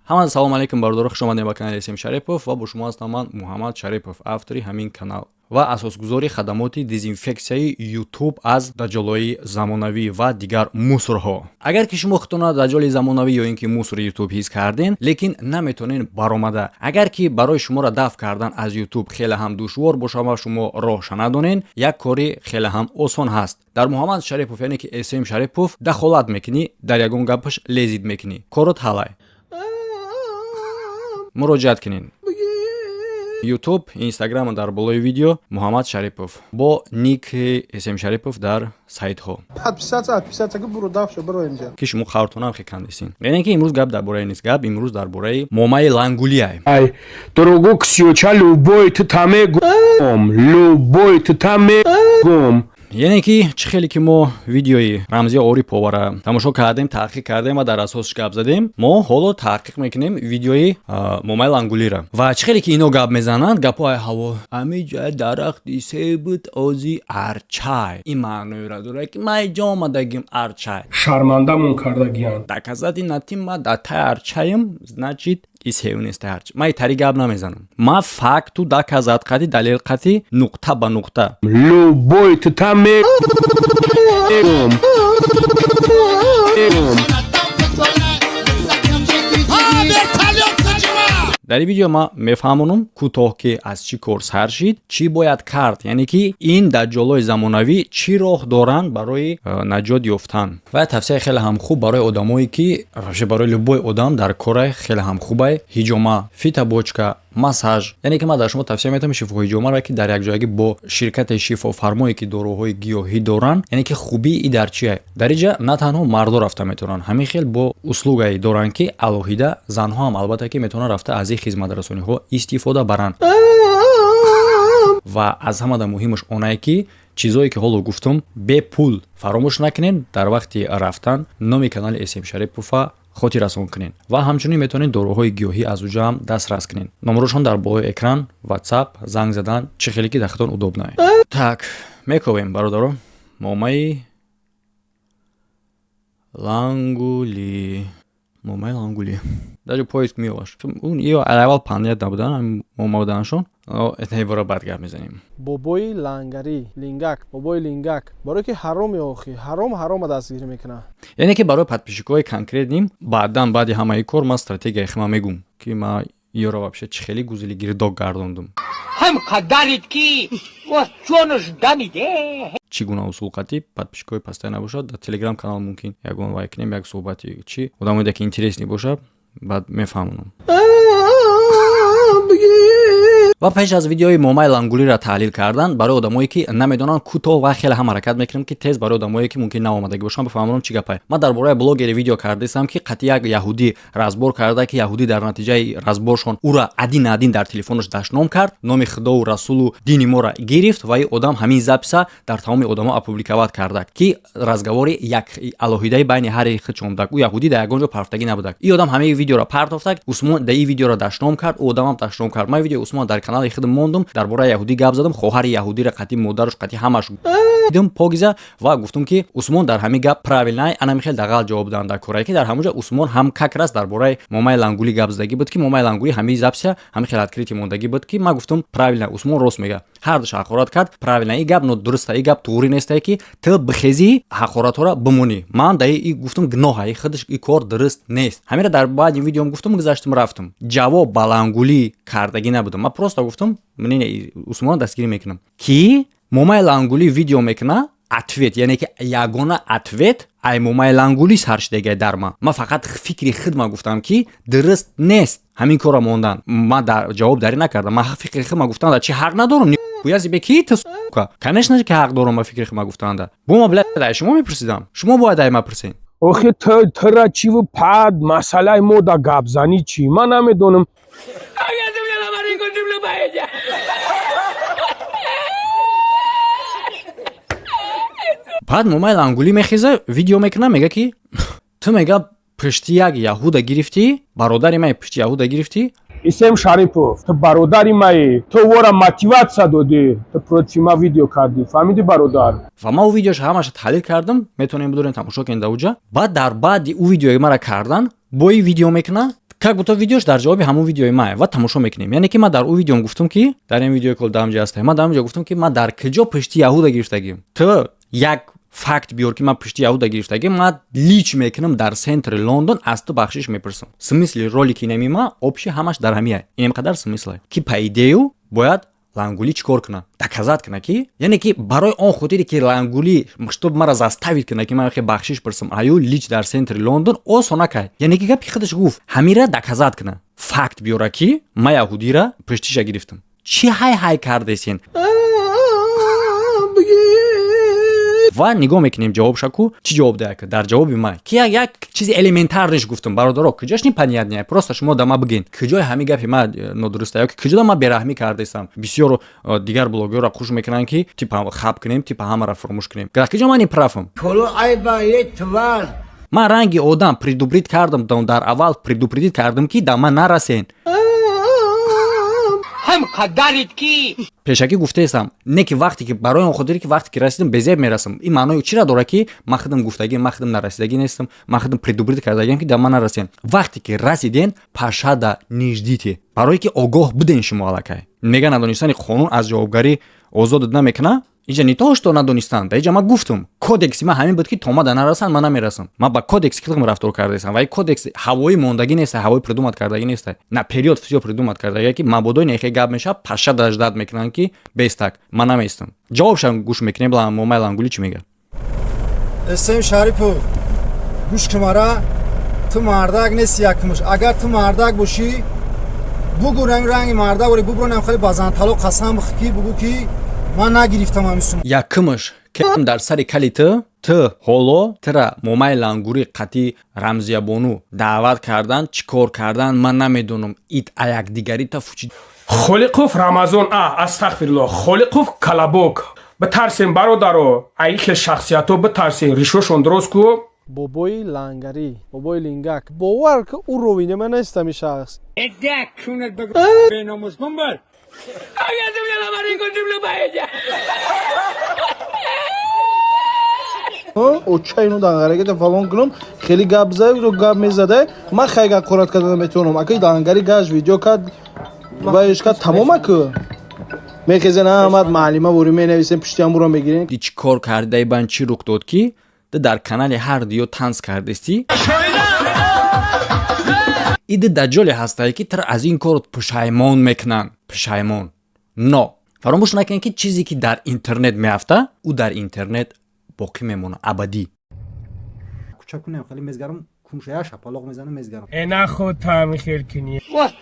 Ҳама салом алейкум, бародаро, хуш омадем ба канали См Шарипов ва бо шумо ҳастам ман, Муҳаммад Шарипов, автори ҳамин канал ва асосгузори хадамоти дезинфексияи Ютуб аз даҷолҳои замонавӣ ва дигар мусорҳо. Агар ки шумо худтона даҷоли замонавӣ ё ин ки мусори Ютуб ҳис карден, лекин наметонен баромада, агар ки барои шуморо дафъ кардан аз Ютуб хеле ҳам душвор бошад ва шумо роҳша надонен, як кори хеле ҳам осон ҳаст. Дар Муҳаммад Шарипов, яъне ки См Шарипов, дахолат мекунӣ, дар ягон гапаш лезить мекунӣ, корот ҳалай. Муроҷиат кунед: Ютуб, Инстаграм дар болои видео, Муҳаммад Шарипов бо ники См Шарипов дар сайтҳо. Ки шумо қавртонам хекандесин. Яъне ки имрӯз гап дар бораи нест, гап имрӯз дар бораи момаи лангулиай. Дорогу ксюча, любой ту тамегум, любой ту тамегум. Яъне ки чӣ хеле ки мо видеои Рамзия Ориповара тамошо кардем, таҳқиқ кардем ва дар асосш гап задем, мо ҳоло таҳқиқ мекунем видеои момаи лангулира. Ва чӣ хеле ки ино гап мезананд, гапҳои ҳаво, ҳамиҷа дарахти себут ози арчай, ин маъноеро дорад, ки ман иҷо омадагим арчай. Шармандамон кардагиянд. Доказать натим, ма дар тай арчаем, значит, и сев нест арч. Ма итари гап намезанам, ма факту доказать қати, далел қати, нуқта ба нуқта. Любой ту тамегум. Дар ин видео ман мефаҳмонам кӯтоҳ, ки аз чӣ кор сар шид, чӣ бояд кард, яъне ки ин даҷҷолҳои замонавӣ чӣ роҳ доранд барои наҷот ёфтан. Ва тавсияи хеле ҳам хуб барои одамое ки вообще барои любой одам дар корай хеле ҳам хубай: ҳиҷома, фитобочка, массаж. Яъне ки ман дар шумо тавсия метавам шифоҳиҷомаро, ки дар якҷоягӣ бо ширкати шифофармое, ки доруҳои гиёҳӣ доранд. Яъне ки хубии и дар чие? Дар инҷа на танҳо мардо рафта метавонанд, ҳамин хел бо услугае доранд, ки алоҳида занҳо ҳам албатта ки метавонанд рафта аз ин хизматрасониҳо истифода баранд. Ва аз ҳамада муҳимаш онае, ки чизое ки ҳоло гуфтум, бепул. Фаромӯш накунед, дар вақти рафтан номи канали См Шарипова хотиррасон кунед. Ва ҳамчунин метавонед доруҳои гиёҳӣ аз уҷа ҳам дастрас кунед. Номерошон дар болои экран, WhatsApp, занг задан, чӣ хеле ки дар худтон удобно. Так, мековем, бародаро. Момаи лангули, момаи лангули даже поиск меоваш. Ё аввал пандият набудан, мома буданашон бора баъд гап мезанем. Бобои лангарӣ, лингак, бобои лингак, барое ки ҳароми охи ҳаром ҳарома дастгирӣ мекунад. Яъне ки барои подписчикҳои конкретный баъдан, баъди ҳамаи кор, ман стратегияи хима мегум, ки ман ёро вообще чӣ хеле гузили гирдок гардондум. Ҳам қадарит ки ҷонаш дамиде. Чӣ гуна усул қатӣ подписчикҳои пастай набошад, дар Телеграм канал мумкин ягон вай кунем, як суҳбати чӣ одамоеда ки интересный бошад, баъд мефаҳмонам. Ва пеш аз видеои момаи лангулиро таҳлил кардан, барои одамое ки намедонанд, кӯтоҳ ва хеле ҳам ҳаракат мекунем, ки тез барои одамое ки мумкин наомадагӣ бошанд, бифаҳмонам чӣ гапае. Ман дар бораи блогери видео кардастам, ки қатъи як яҳудӣ разбор карда, ки яҳудӣ дар натиҷаи разборшон ӯра один на один дар телефонаш дашном кард, номи худову расулу дини моро гирифт. Ва ин одам ҳамин записа дар тамоми одамо опубликовать карда, ки разговори як алоҳидаи байни ҳари худшон будак, ӯ яҳудӣ дар ягон ҷо партофтагӣ набудак. Ин одам ҳамаи видеоро партофтак, Усмон дар ин видеоро дашном кард, ӯ одамам дашном кард. Ман видеои Усмон дар канали худ мондум, дар бораи яҳудӣ гап задам, хоҳари яҳудиро қатъи, модараш қатъи, ҳамаш дидам покиза ва гуфтум, ки Усмон дар ҳамин гап правильно, анами хел дағал ҷавоб доданд дар корае, ки дар ҳамонҷа Усмон ҳам как раз дар бораи момаи лангулӣ гап задагӣ буд, ки момаи лангулӣ ҳамин запися ҳамин хел открытый мондагӣ буд, ки ман гуфтум: правильно, Усмон рост мега, ҳардуш ҳақорат кард, правильно, ин гап нодуруста, ин гап туғрӣ нестае, ки ту бихезӣ, ҳақоратҳоро бимонӣ. Ман дар и гуфтум, гуноҳа, и худаш и кор дуруст нест. Ҳаминро дар баъди видеом гуфтум, гузаштум, рафтум. Ҷавоб ба лангулӣ кардагӣ набудам, ман просто гуфтум мнение Усмонро дастгирӣ мекунам, ки момаи лангулӣ видео мекуна ответ. Яъне ки ягона ответ ай момаи лангулӣ сар шудагай дар ман. Ман фақат фикри худма гуфтам, ки дуруст нест ҳамин корро мондан. Ман ҷавоб дарӣ накардам, ман фикри худма гуфтам, да чи ҳақ надорам? Гӯязи ки ту, сука, конечно, ки ҳақ дорам ба фикри худма гуфтанда. Бо ма, блядь, ай шумо мепурсидам, шумо бояд ай ма пурсен. Охи тра чиву пад масъалаи мо да гапзанӣ чӣ, ман намедонам. Баъд момаи лангулӣ мехеза, видео мекуна, мега, ки ту, мега, пушти як яҳуда гирифтӣ, бародари май пушти яҳуда гирифтӣ. Исем Шарипов, ту бародари маӣ, ту вора мотиватсия додӣ, ту против ма видео кардӣ, фаҳмидӣ, бародар? Ва ман ӯ видеош ҳамаша таҳлил кардам, метавонем бидорем, тамошо кунем дар уҷа. Баъд дар баъди ӯ видеои мара кардан, бо ин видео мекуна. Как будто видеош дар ҷавоби ҳамон видеои мае ва тамошо мекунем. Яъне ки ман дар ӯ видеом гуфтам, ки дар ин видеои кол дамҷа ҳаста, ман дар он ҷо гуфтам, ки ман дар куҷо пушти яҳуда гирифтагим? Ту як факт биёр, ки ман пушти яҳуда гирифтагим, ман лич мекунам, дар центри Лондон аз ту бахшиш мепурсам. Смысли ролики намима общий ҳамаш дар ҳамия, инем қадар смысле, ки по идее бояд Лангулӣ чӣ кор кунад? Доказать кунад, ки яъне ки барои он хотире ки Лангулӣ чтоб мара заставить кунад, ки ман хе бахшиш пурсам аю лич дар центри Лондон, осона кай. Яъне ки гапи худаш гуфт, ҳамира доказать кунад, факт биёра, ки ман яҳудира пуштиша гирифтам. Чӣ ҳай ҳай кардесин? Ва нигоҳ мекунем ҷавобша, ку чӣ ҷавоб даяк дар ҷавоби ман, ки як чизи элементарниш гуфтам. Бародаро, куҷош непонятно? Просто шумо да ма бигӯен, куҷои ҳамин гапи ман нодуруста ё ки куҷода ман бераҳмӣ кардесам. Бисёр дигар блогерро хуш мекунанд, ки типа хаб кунем, типа ҳамаро фуромӯш кунем. Дар куҷо ман неправ ам? Ман ранги одам предупредить кардам, дар аввал предупредить кардам, ки да ман нарасен. Ҳам қадарит ки Пешакӣ гуфтаестам, не ки вақте ки барои он хотире ки вақте ки расидам, безеб мерасам. Ин маънои чира дорад, ки ман худам гуфтагӣ, ман худам нарасидагӣ нестам. Ман худам предупредить кардагиам, ки да ман нарасем. Вақте ки расиден, пощады не ждите, барое ки огоҳ буден шумо аллакай. Мега, надонистани қонун аз ҷавобгарӣ озодат намекунад. Иҷа не то что надонистанд, иҷа ман гуфтум, кодекси ман ҳамин буд, ки то мада нарасанд, ман намерасам. Ман ба кодекси худам рафтор кардаистам ва ин кодекс ҳавоӣ мондагӣ неста, ҳавоӣ придумать кардагӣ неста, наперёд всё придумать кардагӣ, ки мабодои нехе гап мешавад, пощады ждать мекунанд, ки бестак ман намеистам. Ҷавобшам гӯш мекунем, Момай Лангулӣ чӣ мегӯяд. Эсем Шарипов, гӯш кун мара. Ту мардак нести. Якумш, агар ту мардак бошӣ, бугӯ, ранги мардак бори, бубронам, хеле ба зантало қасам бихӯ, ки бугӯ, ки ман нагирифтам ҳамин сум. Якумш, кам дар сари кали ту ҳоло тира Момаи Лангурӣ қатъи Рамзиябону даъват кардан, чӣ кор кардан, ман намедонам. Ит аякдигарита фучи. Холиқов Рамазон, а астағфирулло, Холиқов Калабок, битарсем, бародаро, аи хел шахсиятҳо битарсем, ришошон дурост ку. Бобои лангарӣ, бобои лингак, бовар ки ӯ ровине ман нестам, ин шахс. Эдак кунад ба беномус бумбар. Оча ину дангарагида фалон кунам, хеле гап зад, гап мезада. Ман хай гап карда наметавонам. Ака дангари гаш видео кард ва иш кард, тамома ку мехезен, аҳмад маълима вори менависем, пушти ҳамуро мегирем. Чӣ кор кардаи бан, чӣ рух дод, ки ту дар канали ҳар диё танз кардистӣ? Иди даҷҷоле ҳастае, ки туро аз ин кор пушаймон мекунанд, пушаймон. Но фаромӯш накунед, ки чизе ки дар интернет меафта, ӯ дар интернет боқӣ мемонад абадӣ. Куча кунем, хеле мезгарам, кумшая шапалоқ мезанам, мезгарам. Э, наход таами хел кунӣ.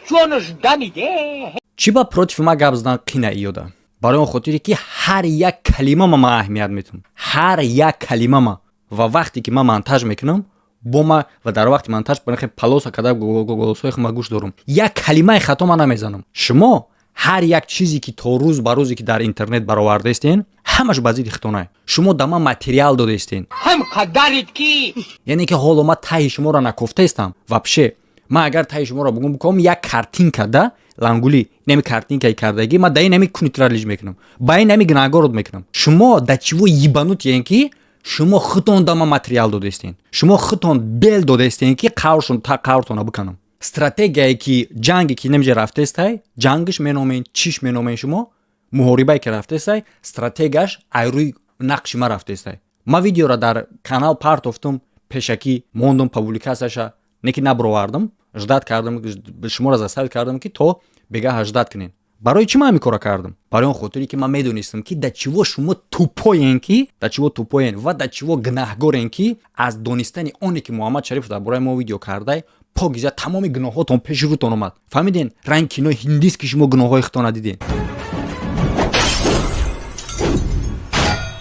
Ҷонаш дамиде. Чӣ ба против ма гап задан қина иёда? Барои он хотире ки ҳар як калимама ман аҳамият метавам, ҳар як калимама. Ва вақте ки ман монтаж мекунам бо ма ва дар вақти монтаж хе полоса када голосҳои ма гӯш дорум, як калимаи хато ман намезанам. Шумо ҳар як чизе ки то рӯз ба рӯзе ки дар интернет баровардаистен, ҳамаш ба зидди хитонай. Шумо да ман материал додаистен. Ҳам қадарит ки Яъне ки ҳоло ман таҳи шуморо накофтаистам вообще. Ман агар таҳи шуморо бугум бикунам, як картинка да Лангулӣ, инами картинкаи кардагӣ, ман да инами кунитра лиж мекунам, ба инами гунаҳгорот мекунам. Шумо да чиво ебанутый ен, ки шумо худтон да ман материал додаистен, шумо худтон бел додаистен, ки қавршон қавртона биканам. Стратегияе ки ҷанге ки намиҷа рафтестай, ҷангш меномен, чиш меномен, шумо муҳорибае ки рафтестай, стратегияш айрӯи нақши ман рафтестай. Ман видеоро дар канал партофтум, пешакӣ мондум публикатсияша, не ки набуровардам, ждать кардам, шуморо заставить кардам, ки то бегаҳа ждать кунен. Барои чӣ ман ҳамин кора кардам? Барои он хотире ки ман медонистам, ки да чиво шумо тупой ен, ки да чиво тупой ен ва да чиво гунаҳгорен, ки аз донистани оне ки Муҳаммад Шариф дар бораи мо видео кардай, покиза тамоми гуноҳотон пеши рӯтон омад. Фаҳмиден? Ранги кинои ҳиндист, ки шумо гуноҳҳои худтона диден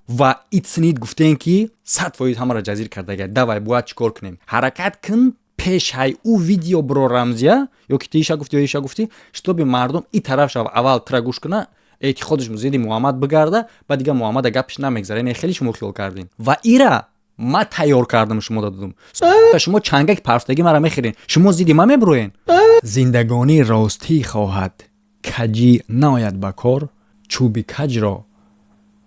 ва итснид гуфтен, ки 100% ҳамаро ҷазир кардага. Давай, бояд чӣ кор кунем? Ҳаракат кун, пешҳай ӯ видео бро, Рамзия, ё ки ти иша гуфтӣ, ё иша гуфтӣ, чтобы мардум и тараф шава, аввал тра гӯш куна, эътиқодаш зидди Муҳаммад бигарда, баъд дига Муҳаммада гапиш намегзара. Яъне хеле шумо хиёл кардем ва ира ма тайёр кардам, шумо додум. Шумо чангаки парфтагӣ мара мехӯрен, шумо зидди ма мебуроен. Зиндагонӣ ростӣ хоҳад, каҷӣ наояд ба кор, чӯби каҷро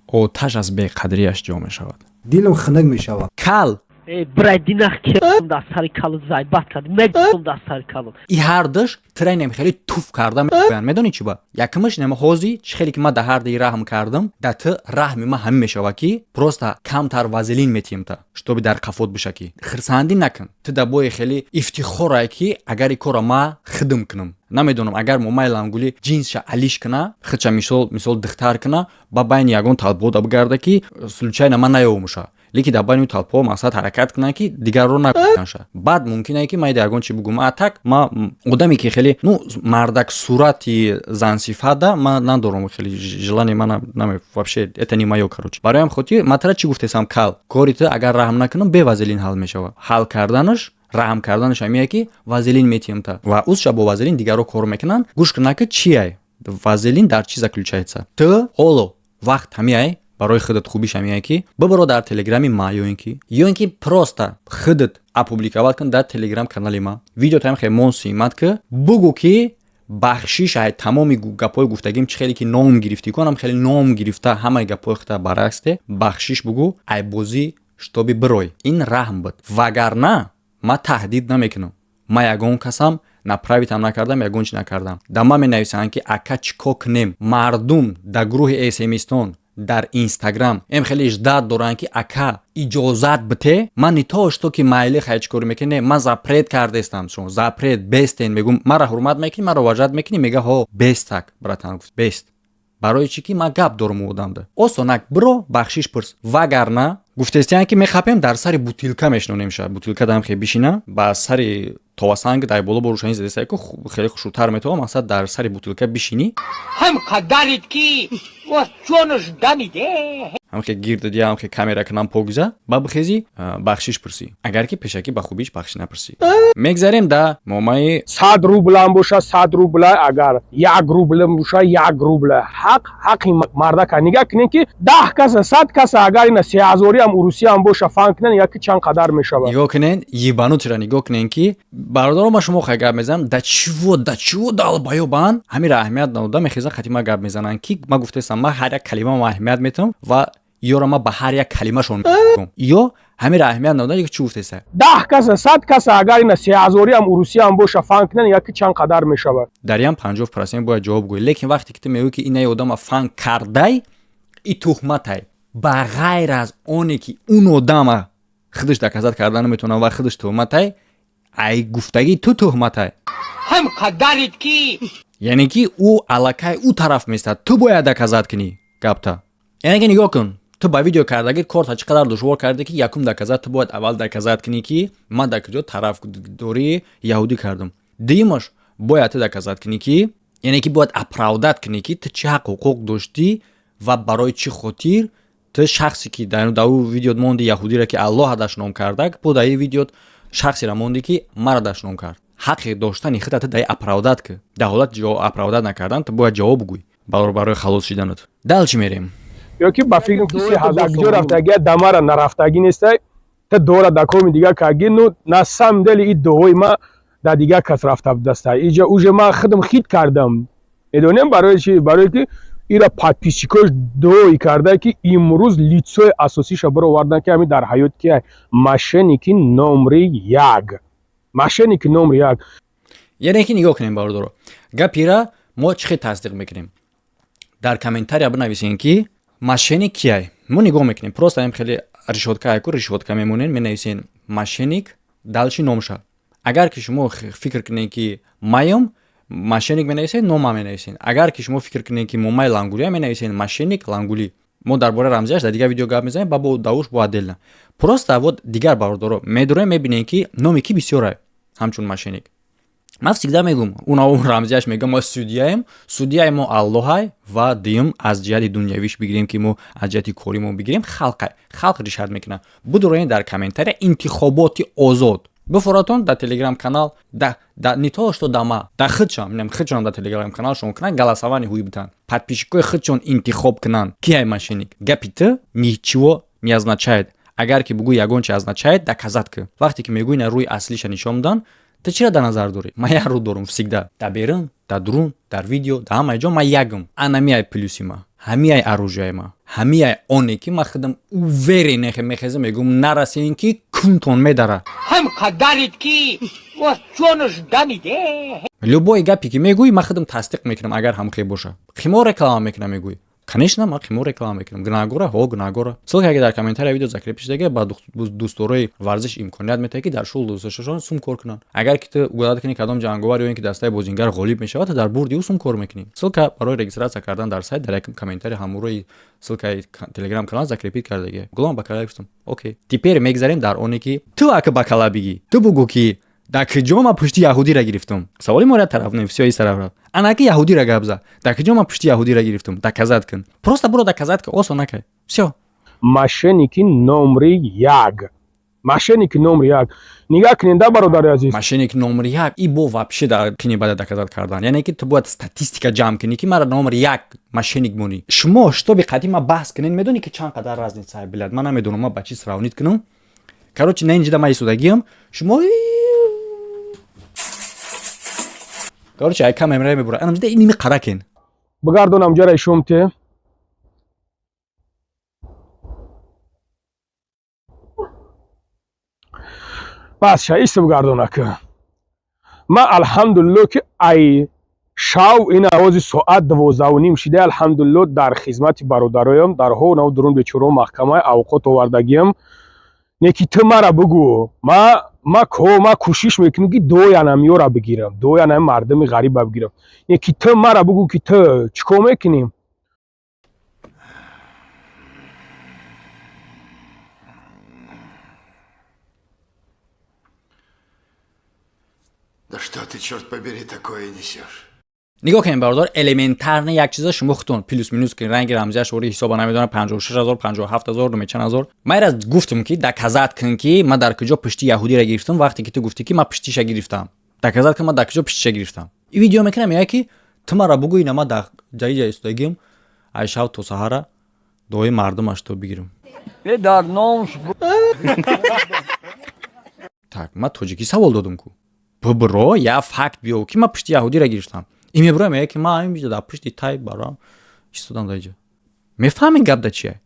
оташ аз беқадриаш ҷо мешавад. Дилам хунук мешавад. Кал. Эй, брат, динах ки дар сари калу зайбат кард, мегум дар сари калу. И ҳардаш тренем хеле туф карда мегӯянд. Медонӣ чӣ ба? Якумаш, нема ҳози чӣ хеле ки ман дар ҳар даи раҳм кардам, да ту раҳми ман ҳамин мешава, ки просто камтар вазелин метиҳем та, чтобы дар қафот биша, ки хирсандӣ накун. Ту да бои хеле ифтихорае, ки агар и корро ман хидм кунам, намедонам, агар момаи лангулӣ ҷинсша алиш куна, худша мисол духтар куна, ба байни ягон толпода бигарда, ки случайно ман наёвмуша, лекин дар байни толпо мақсад ҳаракат кунанд, ки дигарро накунша. Баъд мумкин ки ман ягон чи бугум. А так ма одаме ки хеле, ну, мардак сурати зансифата ман надорам, хеле желание ман наме, вообще это не моё, короче. Барои хотир ман тара чӣ гуфтесам: кал кори ту агар раҳм накунам, бе вазелин ҳал мешавад. Ҳал карданаш, раҳм карданаш ҳамие, ки вазелин метиҳем та ва узша бо вазелин дигарро кор мекунанд. Гӯш куна, ки чиай вазелин дар чӣ заключается. Ту ҳоло вақт ҳамиай барои худат хубиш ҳамиае, ки бибаро дар телеграми ма ё ин ки просто худат опубликовать кун дар телеграм канали ма видео таем хе мон симат, ки бугӯ, ки бахшиш ай тамоми гапҳои гуфтагим. Чӣ хеле ки ном гирифтӣ, конам хеле ном гирифта, ҳамаи гапҳои хута баръаксте, бахшиш бугӯ, ай бозӣ чтобы бирой. Ин раҳм буд. Вагарна ман таҳдид намекунам, ман ягон касам направить ам накардам, ягон чи накардам. Да ман менависанд, ки ака, чӣ кор кунем? Мардум дар гурӯҳи смстон, дар Инстаграм эм хеле ждать доранд, ки ака, иҷозат бите. Ман не то что ки майли, хай, чӣ кор мекунӣ? Ман запрет кардестам, шумо запрет бестен. Мегум, маро ҳурмат мекунӣ, маро уважать мекунӣ? Мега: ҳо, бестак, братан. Гуфт: бест. Барои чӣ ки ман гап дорум одамда? Осонак биро, бахшиш пурс, вагарна гуфтестиян, ки мехапем, дар сари бутилка мешинонем. Ша бутилка дам хе бишина, ба сари товасанг дар боло бо рӯшанӣ задеста ку, хеле хушрӯтар метава. Мақсад, дар сари бутилка бишинӣ. Ҳам қадарит ки ҷонаш дамиде. Ҳамхе гирд дия, ҳамхе камера кунам покиза, ба бихезӣ, бахшиш пурсӣ. Агар ки пешакӣ ба хубиш бахшиш напурсӣ, мегзарем да момаи. 100 рублам боша, 100 рубла, агар 1 рублам боша, 1 рубла. Ҳақ ҳақи мардака. Нигаҳ кунем, ки 10 каса, 100 каса, агар ина сеҳазориам урусиам боша, фан кунен, яки чанд қадар мешавад. Нигоҳ кунен, ебанутый ра нигоҳ кунен, ки бародаро, ма шумо хай гап мезанам. Да чиво, да чиво долбоёб ан ҳамира аҳамият надода, мехезан, хати ма гап мезананд, ки ма гуфтаистам, ма ҳар як калима ма аҳамият метавам ва ёро ма ба ҳар як калимашон ё ҳамира аҳамият надода, чӣ гуфтеста? 10 каса, 100 каса, агар ина сеҳазориам урусиам боша, фан кунен, яки чанд қадар мешавад. Дар ям 50% бояд ҷавоб гӯӣ. Лекин вақте ки ту мегӯӣ, ки инаи одама фан кардай, и тухматай. Ба ғайр аз оне ки он одама худаш доказать карда наметавонад ва худаш туҳматай, ай гуфтагии ту туҳматай. Ҳам қадарит ки. Яъне ки ӯ аллакай ӯ тараф местад, ту бояд доказать кунӣ гапта. Яъне ки нигоҳ кун, ту ба видео кардагӣ корта чӣ қадар душвор карде, ки якум доказать, ту бояд аввал доказать кунӣ, ки ман дар куҷо тарафдории яҳудӣ кардам. Дуюмаш, бояд ту доказать кунӣ, ки, яъне ки бояд оправдать кунӣ, ки ту чӣ ҳақ ҳуқуқ доштӣ ва барои чӣ хотир ту шахсе ки дар ӯ видео монди, яҳудиро, ки Аллоҳа дашном кардак, бо дар ин видео шахсеро монди, ки мара дашном кард. Ҳаққи доштани худат ту дар оправдать ки. Дар ҳолати оправдать накардан, ту бояд ҷавоб гӯй барои халос шиданат. Дальше мерем. Ё ки ба фикрам, ки 3000 куҷо рафтагия, дамара нарафтагӣ нестай, та дора да коми дига каги. Ну, на самом деле, и дуои ма да дигар кас рафта будаста. Иҷа уже ма худам хит кардам. Медонем барои чи? Барое ки ира подписчик ош дуои карда, ки имрӯз лицо и асосиша баровардан, ки ҳамин дар ҳаёт ки мошенник и номри як, мошенник и номри як. Яъне ки нигоҳ кунем, бародаро, гапира мо чӣ хел тасдиқ мекунем? Дар комментария бинависем, ки мошенник кияй. Мо нигоҳ мекунем, просто ам хеле решётка яку решётка мемонем, менависем мошенник, дальше номша. Агар ки шумо фикр кунед, ки маём мошенник, менависед нома менависед. Агар ки шумо фикр кунед, ки момаи лангулия, менависед мошенник лангулӣ. Мо дар бораи рамзияш дар дигар видео гап мезанем, ба бо давуш бо отдельно. Просто вот дигар бародаро медурем, мебинем, ки номи ки бисёра ҳамчун мошенник. Ман всегда мегум, уна рамзияш мегӯям: мо судья ем, судья и мо Аллоҳай. Ва дуюм, аз ҷиҳати дунявиш бигирем, ки мо аз ҷиҳати кори мо бигирем, халқай, халқ решать мекунад. Будуроен дар комментария, интихоботи озод бифоратон дар телеграм канал, да не то что да ма, да худшон, худшон дар телеграм каналшон кунанд, голосование ҳуй битанд, подписчик ои худшон интихоб кунанд, ки ай мошенник. Гапи ту ничего не означает. Агар ки бугӯй ягон чи означает, доказать ки. Вақте ки мегӯй, на рӯи аслиша нишон дан. Ту чира дар назар дорӣ? Ман як рӯ дорум всегда, дар берун, дар дурун, дар видео, дар ҳамаи ҷо ман ягм. Анамиай плюси ма, ҳамиай оружияи ма, ҳамиай оне ки ман худам уверен мехезам, мегӯм, нарасем ки кунтон медара. Ҳам қадарит ки ҷонаш дамиде. Любой гапе ки мегӯӣ, ман худам тасдиқ мекунам, агар ҳамхел боша. Қимор реклама мекунам, мегӯӣ. Конечно, ман қимор реклама мекунам. Гунаҳгора? Ҳо, гунаҳгора. Ссылка ки дар комментария видео закреп шудага, ба дӯстдорои варзиш имконият метаҳад, ки дар шуғл дӯстдошташон сум кор кунанд. Агар ки ту угадать кунӣ, кадом ҷанговар ё ин ки дастаи бозингар ғолиб мешавад, ту дар бурди ӯ сум кор мекунӣ. Ссылка барои регистрация кардан дар сайт дар якум комментария ҳамурои ссылкаи телеграм канал закрепить кардагия. Гулом ба кала гуфтам. Окей, теперь мегзарем дар оне ки ту ака ба кала бигӣ. Ту бугӯ, ки дар куҷо ман пушти яҳудиро гирифтам. Саволи мо тараф не, всё, ис тараф рафт. Анаки яҳудиро гап за, дар куҷо ман пушти яҳудиро гирифтам, доказать кун. Просто буро доказать кун, осон накай, всё. Мошенники номри як, мошенники номри як. Нигаҳ кунед да, бародари азиз. Мошенник номри як и бо вообще да кини бада доказать кардан, яъне ки ту бояд статистика ҷамъ кунӣ, ки мара номри як мошенник монӣ. Шумо шитоби қадим ма баҳс кунед, медонӣ ки чанд қадар разница, блядь? Ман намедонам, ман ба чӣ сравнить кунам. Короче, на инҷида ман истодагиам, шумо, короче, ай кам эмра мебура, анам ҷида иними қаракен. Бигардонам ҷараи шумте. Бас шаиста бигардонака. Ман, алҳамдулилло, ки ай шав ин авози соат 12:30 шида, алҳамдулилло, дар хизмати бародароям дарҳо нав дурун бечоро маҳкамаи авқот овардагиям. Не ки ту мара бугӯ, ма ко ма кӯшиш мекунам, ки доянамёра бигирам, доянами мардуми ғариба бигирам. Не ки ту мара бугӯ, ки ту чӣ кор мекунӣ? Да что ты, черт побери, такое несешь? Нигоҳ кунед, бародар, элементарно як чиза шумо худтон плюс минус кунед. Ранги рамзияш ори ҳисоба намедонам, 56 0, 57 0, чанд ҳазор. Ман раз гуфтам, ки доказать кун, ки ман дар куҷо пушти яҳудиро гирифтам. Вақте ки ту гуфтӣ, ки ман пуштиша гирифтам, доказать кун, ман дар куҷо пуштиша гирифтам. И видео мекунам, меяд, ки ту мара бугӯ, ина ман дар ҷаи истодагиам, ай шав то саҳара дуои мардумаш то бигирам. Дар номш. Так, ман тоҷикӣ савол додум ку, бибро, я факт биёв, ки ман пушти яҳудиро гирифтам. И мебурам, меяд, ки ман инҷа дар пушти тай барам истодам. Дар иҷа мефаҳмед, гап да чия?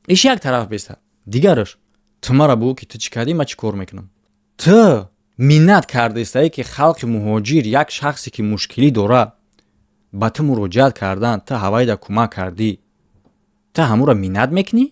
Иш як тараф беста, дигараш ту мара бугӯ, ки ту чӣ кардӣ, ман чӣ кор мекунам. Ту миннат кардаистае, ки халқи муҳоҷир як шахсе ки мушкилӣ дорад, ба ту муроҷиат кардан, ту ҳавайда кӯмак кардӣ, ту ҳамуро миннат мекунӣ.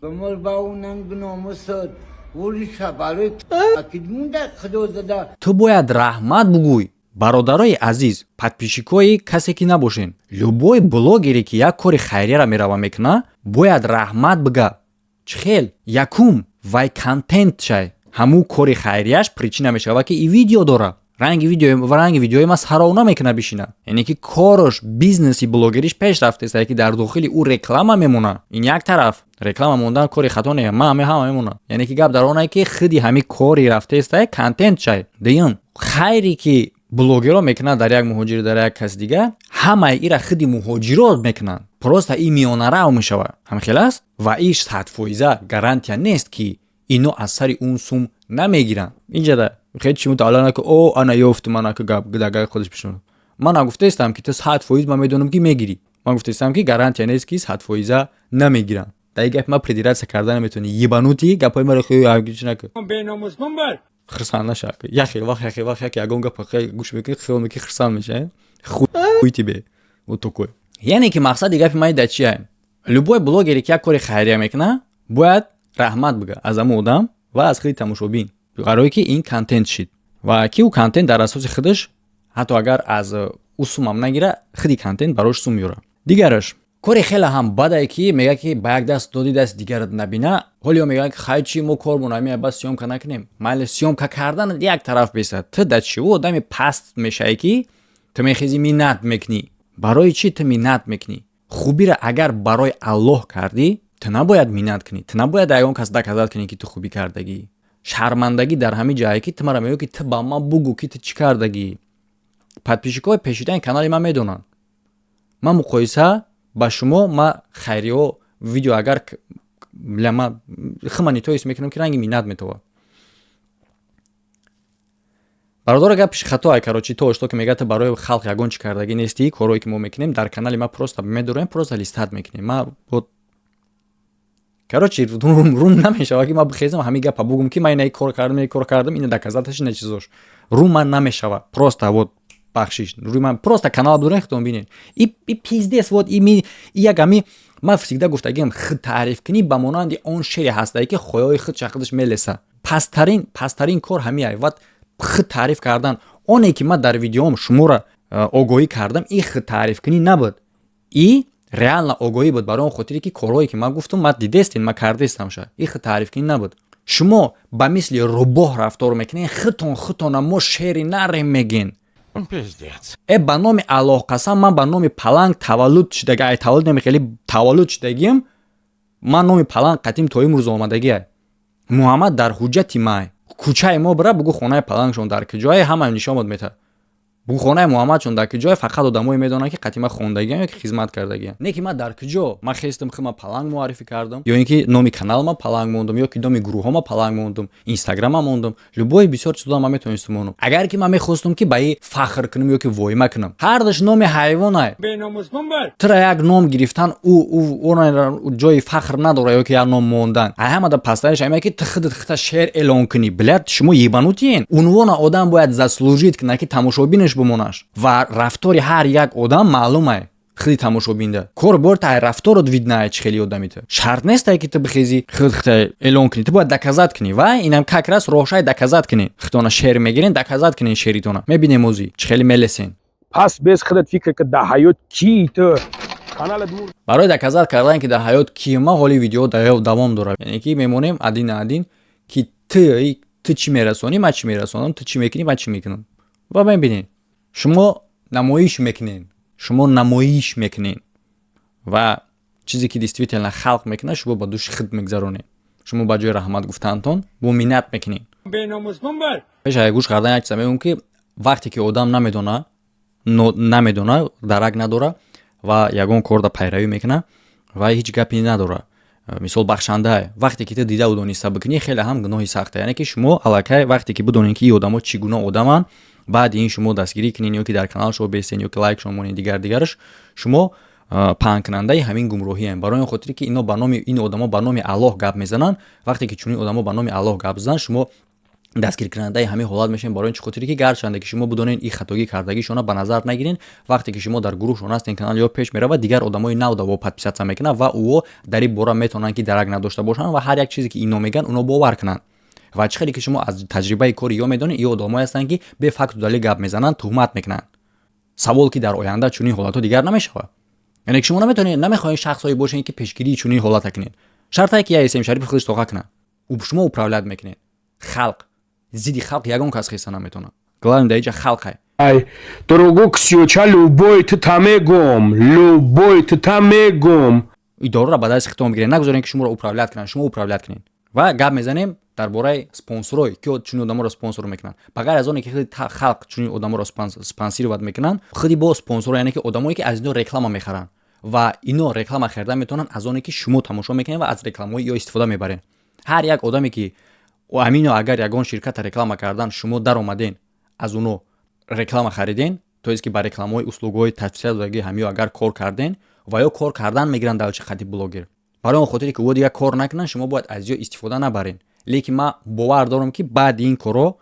Ту бояд раҳмат бугӯй. Бародарои азиз, подписчикои касе ки набошен, любой блогере ки як кори хайрияро мерава мекуна, бояд раҳмат бига. Чӣ хел? Якум, вай контент шай, ҳамун кори хайрияш причина мешавад, ки и видео дора, ранги видео ва ранги видеои ма саров намекуна бишина. Яъне ки кораш, бизнеси блогериш пеш рафтеста, ки дар дохили ӯ реклама мемона. Ин як тараф, реклама мондан кори хато не, ма ҳаме ҳама мемона. Яъне ки гап дар оне, ки худи ҳами кори рафтеста, контент шай. Дуюм, хайре ки блогерро мекунанд дар як муҳоҷир, дар як каси дига, ҳамаи ира худи муҳоҷирот мекунанд, просто и миёнарав мешавад. Ҳамхел аст ва иш 100% гарантия нест, ки ино аз сари он сум намегиранд. Инҷада хел чи мутааллиқ наку, о ана ёфтум, анаку гап дагай худаш бишунад. Ман нагуфтаистам, ки ту 100% ман медонам, ки мегирӣ. Ман гуфтаистам, ки гарантия нест, ки 100% намегиранд. Дар ин гапи ман придираться карда наметавонӣ, ебанутый. Гапҳои маро чи наку, хирсанд наша. Яхел вақт, яхел вақт яке ягон гапа гӯш мекунӣ, хиёл мекунӣ, хирсанд мешавӣ. Хуй тебе, вот такой. Яъне ки мақсади гапи ман дар чия? Любой блогере ки як кори хайрия мекуна, бояд раҳмат бига аз ҳамон одам ва аз худи тамошобин, барое ки ин контент шид ва ки ӯ контент дар асоси худаш, ҳатто агар аз ӯ сумам нагира, худи контент барош сум меёрад. Дигараш, кори хеле ҳам бадае, ки мегӯяд, ки ба як даст доди, даст дигарат набина. Ҳолиё мегӯянд, ки хай, чи мо кормон ҳамия, бас съёмка накунем. Майли, съёмка кардан як тараф бесад, ту дар чӣ одами паст мешавӣ, ки ту мехези, миннат мекунӣ? Барои чӣ ту миннат мекунӣ? Хубиро агар барои Аллоҳ кардӣ, ту набояд миннат кунӣ, ту набояд ягон кас доказать кунӣ, ки ту хубӣ кардагӣ. Шармандагӣ дар ҳамин ҷае, ки ту мара мегӯӣ, ки ту ба ман бугӯ, ки ту чӣ кардагӣ. Подписчикҳои пешидаи канали ман медонанд, ман муқоиса ба шумо, ма хайриҳо видео агар ма химани то ҳис мекунам, ки ранги миннат метовад. Бародаро, гапиш хато ай. Короче, то что ки мегӯяд, барои халқ ягон чӣ кардагӣ нестӣ. Корое ки мо мекунем дар канали ма, просто медорем, просто листать мекунем. Ма вот, короче, рум намешава, ки ма бихезам, ҳамин гапа бугум, ки ман ина кор кардам, ина кор кардам, ина доказательство, ина чизош. Рум ман намешава, просто вот бахшиш, рӯи ман просто канал дорем, худтон бинед. И пиздец, вот и як ами ман всегда гуфтагиам: худ таъриф кунӣ ба монанди он шере ҳастае, ки хоёи худша худаш мелеса. Пасттарин, пасттарин кор ҳамиай. Ва худ таъриф кардан, оне ки ман дар видеоам шуморо огоҳӣ кардам, ин худ таърифкунӣ набуд, и реально огоҳӣ буд, барои он хотире ки корҳое ки ман гуфтам, ман дидестин, ман кардестамша. Ин худ таърифкунӣ набуд. Шумо ба мисли рӯбоҳ рафтор мекунед, худтон худтона мо шери нарем мегин. Э, ба номи Аллоҳ қасам, ман ба номи Паланг таваллуд шудаги, ай таваллуд неми, хеле таваллуд шудагиам, ман номи Паланг қатим то имрӯз омадагиай. Муҳаммад дар ҳуҷҷати май кӯчаи мо бира, бугӯ хонаи Палангшон дар куҷое, ҳама нишонот метаҳад. Бугӯ хонаи Муҳаммадшон дар куҷое, фақат одамое медонанд, ки қатима хондагиам ё ки хизмат кардагиам. Не ки ман дар куҷо ман хестам, хима Паланг муаррифӣ кардам, ё ин ки номи каналма Паланг мондум, ё ки номи гурӯҳҳома Паланг мондум, Инстаграма мондум, любой бисёр чизода ман метавонистам монум, агар ки ман мехостум, ки ба и фахр кунам ё ки воима кунам. Ҳардаш номи ҳайвонай. Тира як ном гирифтан ӯ ҷои фахр надора, ё ки як ном мондан. Ай ҳамада пастариш аме, ки ту худат хита шер эълон кунӣ. Блядь, шумо ебанутый ен. Унвона одам бояд заслужить кунад, ки тамошобинаш бимонаш, ва рафтори ҳар як одам маълумай худи тамошобинда. Кор бор тай рафторот видно, чӣ хели одами ту. Шарт нестай, ки ту бихези, худ хита эълон кунӣ. Ту бояд доказать кунӣ, ва инам как раз роҳшай доказать кунӣ. Худтона шер мегирен, доказать кунен шеритона. Мебинем ози чӣ хели мелесен. Пас без худат фикр ки дар ҳаёт кии ту, каналат. Барои доказать кардан, ки дар ҳаёт кима, ҳоли видео давом дорад, яъне ки мемонем один на один, ки ту чӣ мерасонӣ, ман чӣ мерасонам, ту чӣ мекунӣ, ман чӣ мекунам, ва мебинем. Шумо намоиш мекунед, шумо намоиш мекунед, ва чизе ки действительно халқ мекунад, шумо ба души худ мегзаронед. Шумо ба ҷои раҳмат гуфтаантон бо миннат мекунед. Пеш аз гӯш кардан як чиза мегӯм, ки вақте ки одам намедона, дарак надора ва ягон корда пайравӣ мекунад ва ҳеҷ гапе надора, мисол, бахшандае. Вақте ки ту дидаву дониста бикунӣ, хеле ҳам гуноҳи сахта. Яъне ки шумо аллакай вақте ки бидонед, ки ин одамо чӣ гуна одаманд, баъди ин шумо дастгирӣ кунед, ё ки дар каналшо бестен, ё ки лайкшон монед, дигар дигараш, шумо паҳнкунандаи ҳамин гумроҳием. Барои он хотире ки ино ба номи ин одамо, ба номи Аллоҳ гап мезананд. Вақте ки чунин одамо ба номи Аллоҳ гап зананд, шумо дастгиркунандаи ҳамин ҳолат мешавед. Барои чӣ хотире ки гарчанде ки шумо бидонед, ин хатогӣ кардагишона ба назар нагиред, вақте ки шумо дар гурӯҳшон ҳастен, канал ё пеш меравад, дигар одамои нав даво подписаться мекунанд, ва ӯо дар ин бора метавонанд, ки дарак надошта бошанд, ва ҳар як чизе ки ино мегӯянд, уно бовар кунанд. Ва чӣ хеле ки шумо аз таҷрибаи кори ё медонед, ин одамое ҳастанд, ки бе факту далил гап мезананд, туҳмат мекунанд. Савол, ки дар оянда чунин ҳолатҳо дигар намешавад? Яъне ки шумо наметавонед, намехоҳед шахсҳое бошед, ки пешгирии чунин ҳолата кунед. Шартае, ки я СМ Шарипов худаш тоқа кунад, шумо управлять мекунед халқ. Зидди халқ ягон кас хеста наметавонад. Главное дар иҷа халқай. Ай дорогу ксиоча, любой тта мегум, любой тта мегум. Идораро ба дасти худтон бигиред, нагузоред, ки шуморо управлять кунанд, шумо управлять кунед. Ва гап мезанем дар бораи спонсорое, ки чунин одаморо спонсор мекунанд. Ба ғайр аз оне ки худи халқ чунин одаморо спонсировать мекунанд, худи бо спонсоро, яъне ки одамое ки аз ино реклама мехаранд, ва ино реклама харида метавонанд аз оне ки шумо тамошо мекунед ва аз рекламаҳои ё истифода мебаред. Ҳар як одаме ки амино, агар ягон ширката реклама кардан, шумо даромаден, аз уно реклама хариден, то есть ки ба рекламаҳои услугҳои тавсия додагии ҳамиё агар кор карден, ва ё кор кардан мегиранд дар хати блогер, барои он хотире ки ӯ дигар кор накунанд, шумо бояд аз ё истифода набарен. Лекин ман бовар дорам, ки баъди ин корҳо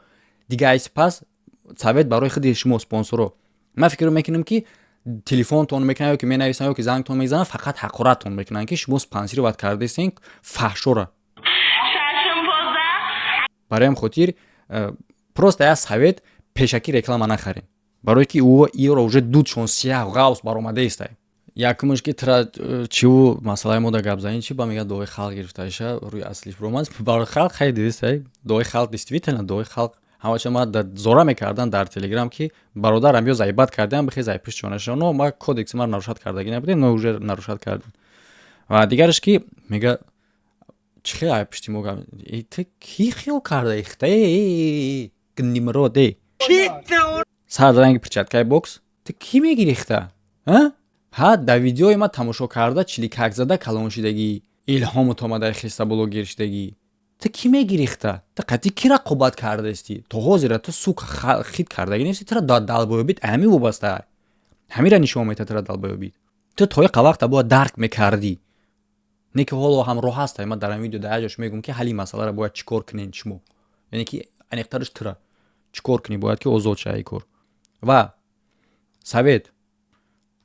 дига айси пас совет барои худи шумо, спонсоро, ман фикр мекунам, ки телефонтон мекунанд, ё ки менависанд, ё ки зангтон мезананд, фақат ҳақораттон мекунанд, ки шумо спонсировать кардастен фаҳшора. Барои ҳам хотир просто як совет: пешакӣ реклама нахарем, барое ки ӯ иро уже дудшон сияҳ ғавс баромадаистай. Якумш, ки тра чиву масъалаи мо да гап занӣ, чи ба мегӯяд, дуои халқ гирифтаиша рӯи аслиш буромад барои халқ. Хай, дидистай, дуои халқ, действительно дуои халқ. Ҳамача ма зора мекардан дар Телеграм, ки бародарам ё заибат кардиам, бихез ай пишт чонаша, но ма кодекси мара нарушать кардагӣ набудем, но уже нарушать кардем. Ва дигараш, ки мега, чӣ хел ай пишти мо гап, ту кӣ хел карда ихта нимрод э сар ранги перчаткаи бокс, ту кӣ мегирихта? Ҳа, дар видеои ма тамошо карда, чиликак зада калон шидагӣ, илҳомут омада, хеста блогер шидагӣ. Ту кӣ мегирихта? Ту қатъи кӣ рақобат кардаисти? То ҳозира ту, сука, хит кардагӣ нести. Тура долбоёбит ҳами вобаста, ҳамира нишон метад тура долбоёбит. Ту то иқа вақта бояд дарк мекардӣ, не ки ҳоло ҳам роҳ ҳаста. Ман дар ин видео дар як ҷош мегӯм, ки ҳалли масъаларо бояд чӣ кор кунед шумо, яъне ки аниқтараш тура чӣ кор кунӣ бояд, ки озод шавӣ кор. Ва совет: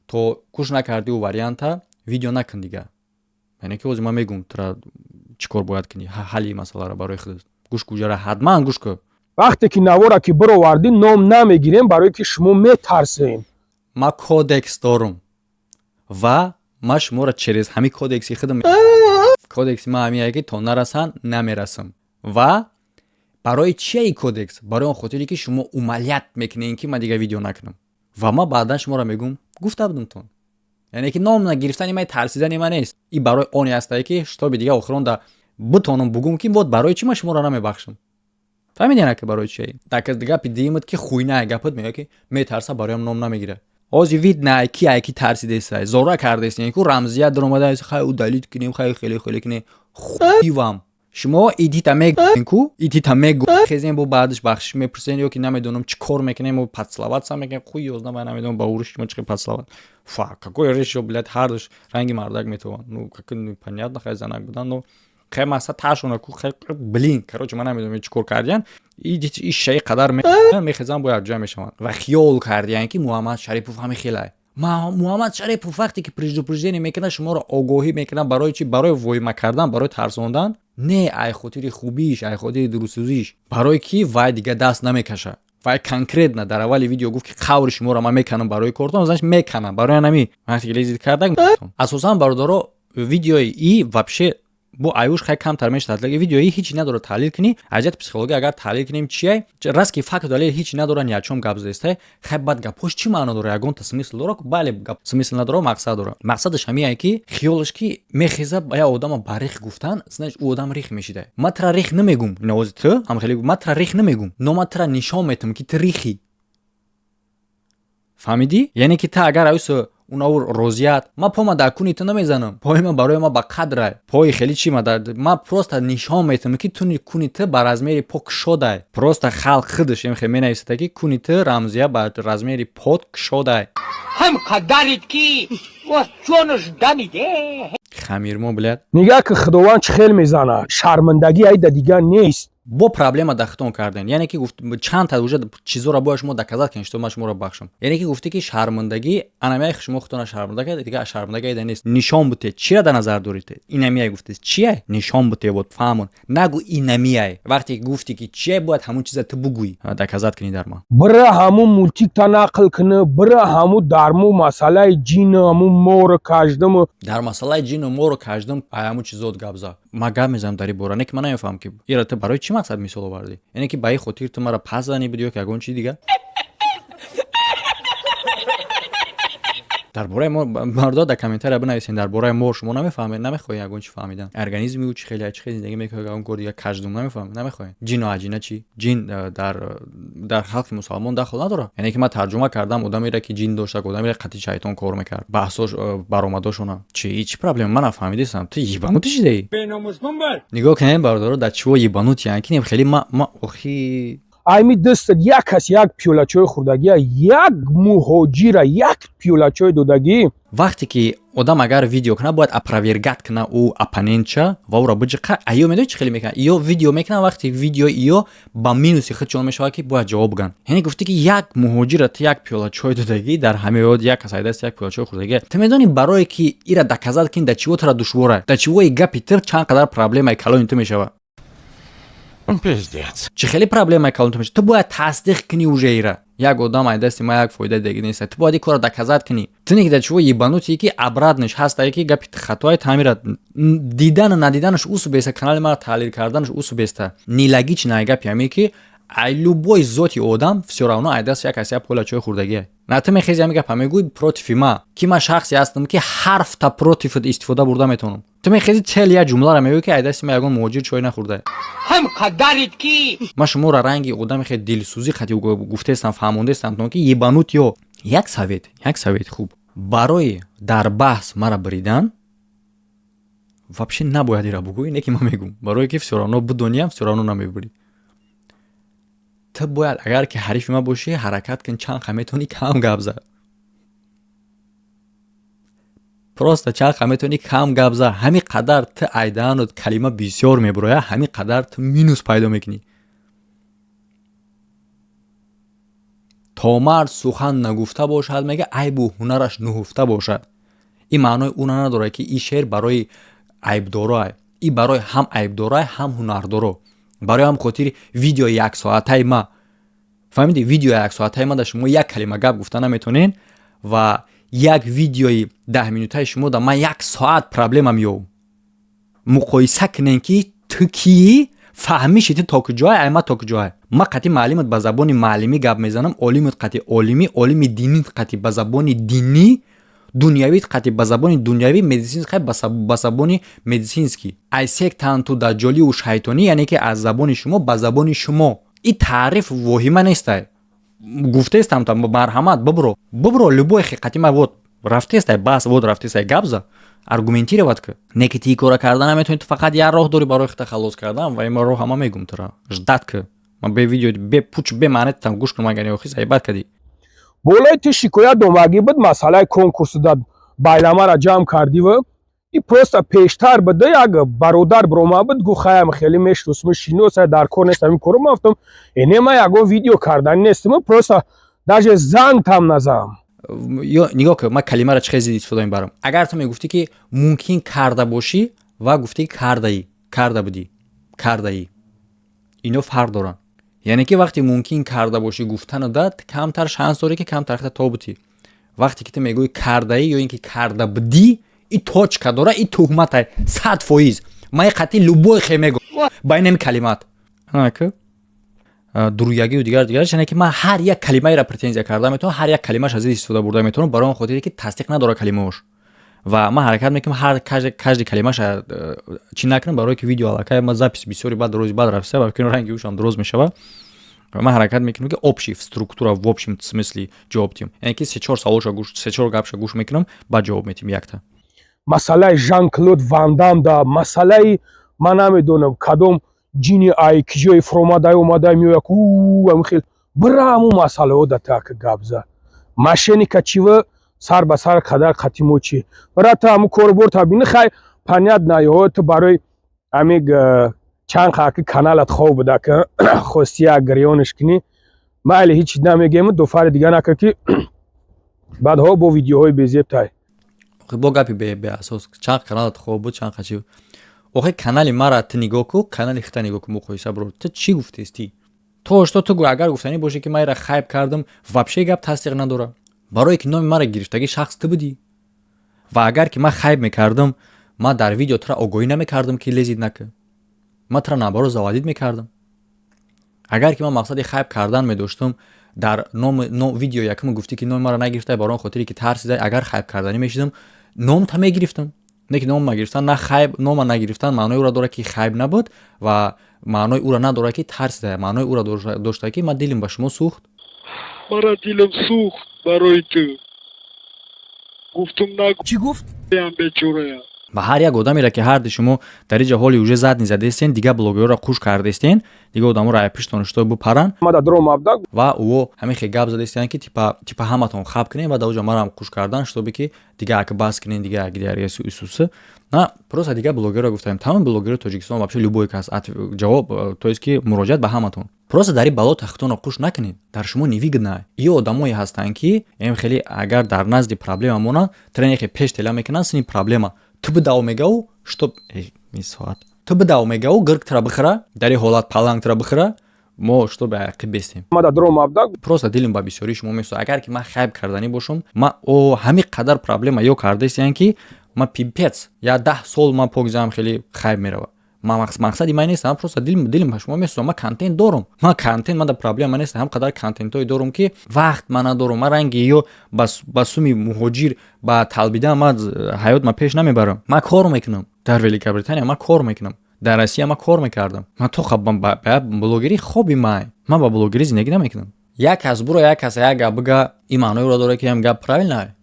то куш накардиу варианта видео накун дига. Яъне ки ҳозир ман мегӯм тура чӣ кор бояд кунӣ, ҳалли масъаларо барои худат. Гӯш куҷара, ҳатман гӯш кун. Вақте ки навора ки бировардӣ, ном намегирем, барое ки шумо метарсем. Ман кодекс дорум ва ман шуморо через ҳамин кодекси худам. Кодекси ман ҳамине ки то нарасанд, намерасам. Ва барои чия и кодекс? Барои он хотире ки шумо умалият мекунед, ки ман дигар видео накунам. Ва ман баъдан шуморо мегӯм, гуфта будумтон. Яъне ки ном нагирифтани ман тарсидани ман нест, и барои оне ҳастае, ки шитоби дига охирон да бутонам бугум, ки вот барои чӣ ман шуморо намебахшам. Фаҳмидена ки барои чие? Гапи дуюмат ки хуйна гапат меояд, ки метарса, бароям ном намегирад. Ҳозир видно, ки ай ки тарсидеста, зора кардест, ку рамзият даромада, хай удалить кунем, хай хеле хеле кунем. Хуивам шумо идита мегӯен, ку идита мегӯ, хезем, бо баъдаш бахшиш мепурсен ё ки намедонам чӣ кор мекунем, поцеловаться мекунем. Хуй ёзна, ман намедонам ба уруши шумо чӣ поцеловать. Фа какой решо, блядь, ҳардуш ранги мардак метавон. Ну, как понятно, хай занак будан, но хай маса ташона ку, хай, блин, короче, ман намедонам чӣ кор кардиян. И шаи қадар мехезан, бо якҷоя мешаванд ва хиёл кардиян, ки Муҳаммад Шарипов ҳами хелай. Муҳаммад Шарипов вақте ки предупреждение мекунад, шуморо огоҳӣ мекунад. Барои чӣ? Барои воима кардан, барои тарсондан? Не, ай хотири хубиш, ай хотири дурустсӯзиш, барое ки вай дига даст намекаша. Вай конкретно дар аввали видео гуфт, ки қаври шуморо ман меканам барои кортон, значит, меканам. Барои анами вақте ки лезить карда, асосан, бародаро, видеои и вообще бо аюш хай камтар мешавад. Видеои ҳичи надорад таҳлил кунӣ. Аз ҷиҳати психология агар таҳлил кунем, чия? Раст ки факт, далел ҳичи надорад, ни о чём гап задестай. Хай, баъд гапҳош чӣ маъно дорад? Ягонта смысл дорад? Бале, гап смысл надорад, мақсад дорад. Мақсадаш ҳамияе, ки хиёлаш ки мехеза ба як одама ба рих гуфтан, значит, ӯ одам рих мешида. Ман тра рих намегум, навози ту ҳам хеле, ман тра рих намегум, но ман тра нишон метам, ки ту рихӣ. Фаҳмидӣ? Яъне ки ту агар аюсу унавур розият, ман пома дар куни ту намезанам, пои ман барои ман ба қадрай, пои хеле чи ман просто нишон метам, ки ту куни ту ба размери по кушодай. Просто халқ худаш хе менависада, ки куни ту, рамзия, ба размери под кушодай. Ҳам қадарит ки ҷонаш дамиде. Хамирмо, блядь. Нигаҳ ки Худованд чӣ хел мезанад, шармандагӣ айда дигар нест. Бо проблема дахтон карден. Яъне ки гуфт, чандта уже чизоро бояд шумо доказать кунед, что ман шуморо бахшам. Яъне ки гуфте, ки шармандагӣ анамияй, шумо худтона шарманда кард, дига шармандагӣ айда нест. Нишон буте, чира дар назар доред? Инамияй гуфте, чия нишон буте? Вот фаҳмон, нагу инамияй. Вақте ки гуфте, ки чия, бояд ҳамун чиза ту бугӯӣ, доказать кунӣ дар ман. Бира ҳамун мультикта нақл кунӣ, бира ҳамун дарму масъалаи ҷину ҳамун мору каждуму. Дар масъалаи ҷину мору каждум, ай ҳамун чизот гап зад. Ман гап мезанам дар ин бора, не ки ман намефаҳмам, ки ира ту барои чӣ мақсад мисол овардӣ. Яъне ки ба ин хотир ту маро пас занӣ буд ё ки ягон чизи дигар? Дар бораи мо, мардо, дар комментария бинависен. Дар бораи мо шумо намефаҳмед, намехоҳед ягон чӣ фаҳмидан? Организми ӯ чӣ хеле, чӣ хеле зиндагӣ мекунад, ягон кор дига каждум намефаҳмед, намехоҳед? Ҷину аҷина чӣ? Ҷин дар халқи мусалмон дахл надорад. Яъне ки ман тарҷума кардам, одамере ки ҷин дошта, одамере қатъи шайтон кор мекард, баҳсош баромадошона чӣ? Чӣ проблема? Ман нафаҳмидистам, ту ебанутый шидаӣ. Нигоҳ кунед, бародаро, дар чиво ебанутый ки хеле ма охи. Айми дастат як кас як пиёла чой хӯрдагия, як муҳоҷира як пиёла чой додагӣ. Вақте ки одам агар видео кунад, бояд опровергать кунад ӯ оппонентча ва ӯро биҷиқа. Аё медони, чӣ хеле мекунад? Ё видео мекунад, вақте видео ё ба минуси худшон мешавад, ки бояд ҷавоб бигӯянд. Яъне гуфте, ки як муҳоҷира ту як пиёла чой додагӣ, дар ҳамаёд як кас айдаст як пиёла чой хӯрдагӣ. Ту медонӣ, барое ки ира доказать кунӣ, дар чиво тура душвора, дар чивои гапи ту чанд қадар проблемаи калони ту мешавад. Пиздец. Чӣ хеле проблемаи калон ту мешавад? Ту бояд тасдиқ кунӣ уже ира. Як одам ай дасти ма як фоида деги нест, ту бояд ин корро доказать кунӣ. Ту не ки дар чиво ебанутый, ки обратныйш ҳастае, ки гапи хатои тамира дидану надиданаш усу беста, канали мара таҳлил карданаш усу беста. Нелогично ай гапи ҳаме, ки ай любой зоти одам всё равно ай даст як каси як пола чой хӯрдагие. На, ту мехези ҳами гапа мегӯй против ма, ки ман шахсе ҳастам, ки ҳарфта противат истифода бурда метавонам. Ту мехези цел як ҷумларо мегӯй, ки ай дасти ма ягон муҳоҷир чой нахӯрдае. Ҳам қадарит ки. Ман шуморо ранги одами хеле дилсӯзӣ хати гуфтаестам, фаҳмондаестам, ки ебанутый ё. Як совет, як совети хуб барои дар баҳс мара бридан. Вообще набояд ира бугӯӣ, не ки ман мегӯм, барое ки всё равно бидониям, всё равно намебурӣ. Ту бояд, агар ки ҳарифи ман бошӣ, ҳаракат кун, чанд қа метавонӣ кам гап зад. Просто чанд қа метавонӣ кам гап зад. Ҳамин қадар ту айдаанут калима бисёр мебуроя, ҳамин қадар ту минус пайдо мекунӣ. То мард сухан нагуфта бошад, мега, айбу ҳунараш нуҳуфта бошад. Ин маънои уна надорад, ки ин шеър барои айбдороай, ин барои ҳам айбдороай, ҳам ҳунардоро. Барои ҳам хотири видеои яксоатаи ма, фаҳмиди, видеои яксоатаи ма да шумо як калима гап гуфта наметонен ва як видеои 10 минутаи шумо да ман як соат проблема меёвам. Муқоиса кунен, ки ту кии, фаҳмиши ту то куҷоай, ай ма то куҷоай. Ма қати маълимат ба забони маълимӣ гап мезанам, олимат қати олимӣ, олими динит қати ба забони динӣ, дунявит қати ба забони дунявӣ, медицинский ба забони медицинский. Ай сектанту даҷҷолию шайтонӣ, яъне ки аз забони шумо ба забони шумо. И таъриф воҳима нестай. Гуфтестам, та марҳамат, бибро, бибро, любой хиқати ма, вот рафтестай, бас, вот рафтестай, гап за, аргументировать ки. Не ки ти кора карда наметавонӣ, ту фақат як роҳ дорӣ барои хита халос кардан, ва ин роҳ ҳама мегум тура. Ждать ки ман бе видео, бе пуч, бе маънетам гӯш кунам, агар охи заебать кардӣ. Болои ту шикоят омагӣ буд, масъалаи конкурсу дад байламара ҷамъ кардиву и просто пештар буда, як бародар биромад буд, гуфт: «Хаям, хеле мешиносум, шиноса, дар кор нест ҳамин коро». Ман гуфтам: «Э, не, ман ягон видео кардани нестам, просто даже занг там назам». Ё нигоҳ кун, ман калимаро чӣ хел истифода мебарам. Агар ту мегуфтӣ, ки мумкин карда бошӣ, ва гуфтӣ кардаӣ, карда будӣ, кардаӣ, ино фарқ доранд. Яъне ки вақте мумкин карда бошӣ гуфтану дад камтар шанс дорӣ, ки камтар хита тобутӣ. Вақте ки ту мегӯӣ кардаӣ ё ин ки карда будӣ, и точка дора, и туҳматай 100%. Ман қатъи любой хе мегӯ ба инами калимат дуруягию дигар дигар, яъне ки ман ҳар як калимаеро претензия карда метавонам, ҳар як калимааш аз истифода бурда метавонам, барои он хотире ки тасдиқ надорад калимаош. Ва ман ҳаракат мекунам, ҳар каждый калимаша чӣ накунам, барое ки видео аллакай ма запись бисёри баъд рӯзи баъд рафта ва ранги ушам дуроз мешавад. Ман ҳаракат мекунам, ки общий структура, в общем смысле ҷавоб диҳам, яъне ки се-чор саволша гӯш, се-чор гапша гӯш мекунам, баъд ҷавоб медиҳам якта. Масъалаи Жан Клод Вандам да масъалаи ман намедонам кадом ҷини ай киҷои фуромадай омадай меояк хел бира, ҳамун масъалаҳо да так гап зад. Мошенника чива сар ба сар қадар қатимо чи бира, ту ҳамун корубор табини. Хай, понятно, ё ту барои ҳами чанд қаки каналат хоб буда, ки хости як гирёнш кунӣ, майли, ҳеч намегем. Дуфари дига нака, ки баъдҳо бо видеоҳои безебтай. Бо гапи беасос чанд каналат хоб буд, чанд қачи. Охи, канали мара ту нигоҳ ку, канали хита нигоҳ ку, муқоиса бро. Ту чӣ гуфтестӣ? То что ту агар гуфтанӣ бошӣ, ки ман ира хайп кардам, вообще гап тасдиқ надорад, барое ки номи мара гирифтагӣ шахс ту будӣ. Ва агар ки ман хайп мекардам, ман дар видео тура огоҳӣ намекардам, ки лезить нака. Ман тура наоборот заводить мекардам. Агар ки ман мақсади хайп кардан медоштам, дар номи видео якум гуфтӣ, ки номи мара нагирифтай барои он хотире ки тарсидай. Агар хайп карданӣ мешидам, номта мегирифтам. Не ки нома гирифтан на хайп, нома нагирифтан маънои ӯро дорад, ки хайп набуд, ва маънои ӯро надорад, ки тарсида. Маънои ӯро дошта, ки ман дилим ба шумо сӯхт. Мара дилам сӯхт барои ту, гуфтум. Чӣ гуфт? Нагӯям, бечорая. Ва ҳар як одамеро, ки ҳарди шумо дар иҷа ҳоли уже задний задестен, дигар блогерро қуш кардестен, дигар одаморо ай пиштон шуто бупаран ва ӯо ҳамин хел гап задестен, ки типа ҳаматон хаб кунем ва дар оҷа марам қуш кардан, шутобе ки дигар ака бас кунен, дигар исусы на. Просто дигар блогерро гуфтаем, тамоми блогерро Тоҷикистон, вообще любой кас ҷавоб, то есть ки муроҷиат ба ҳаматон. Просто дар ин бало тахтонро қуш накунед, дар шумо невыгодно. Ё одамое ҳастанд, ки ем хеле агар дар назди проблема монанд, тренехе пеш тела мекунанд, сини проблема ту бидав мегаву, чтоб соат ту бидав мегаву, гирг тра бихӯра, дар ин ҳолат паланг тра бихӯра, мо чтоб ақиб бестем. Просто дилим ба бисёрии шумо месӯзад. Агар ки ман хайп карданӣ бошам, ман о ҳамин қадар проблема ё кардаистиям, ки ман пипец я 10 сол ман пок зиам, хеле хайп мерава. Мақсади ман нест, просто дилим ба шумо месӯзам. Ман контент дорум, ман контент, ман дар проблема нест. Ҳам қадар контентҳое дорум, ки вақт ман надорум. Ман ранги ё ба суми муҳоҷир ба талбидан ман ҳаёт ман пеш намебарам. Ман кор мекунам дар Великобритания, ман кор мекунам дар Россия, ман кор мекардам. Ман то блогерӣ хоби май, ман ба блогерӣ зиндагӣ намекунам. Як кас буро, як кас як гап бига, ин маъноеро дорад, ки ҳам гап правильно.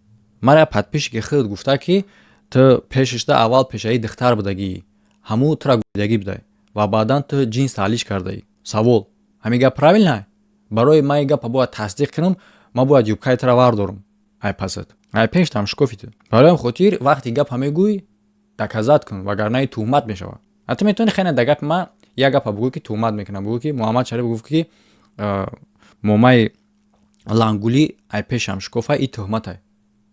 Мара подписчики худ гуфта, ки Ту пешишда аввал пешаи духтар будагӣ, ҳаму тура гӯдагӣ будай ва баъдан ту ҷинс таҳлиш кардаӣ. Савол: ҳамин гап правильно? Барои ман ин гапа бояд тасдиқ кунам, ман бояд юбкаи тура вардорам, ай пасат, ай пештам шкофи ту. Барои ҳам хотир вақте гапа мегӯй, доказать кун, вагарна туҳмат мешавад. А ту метавонӣ хеле да гапи ман як гапа бугӯй, ки туҳмат мекунам, бугӯй, ки Муҳаммад Шариф гуфт, ки момаи лангулӣ ай пешам шкофа, и туҳматай.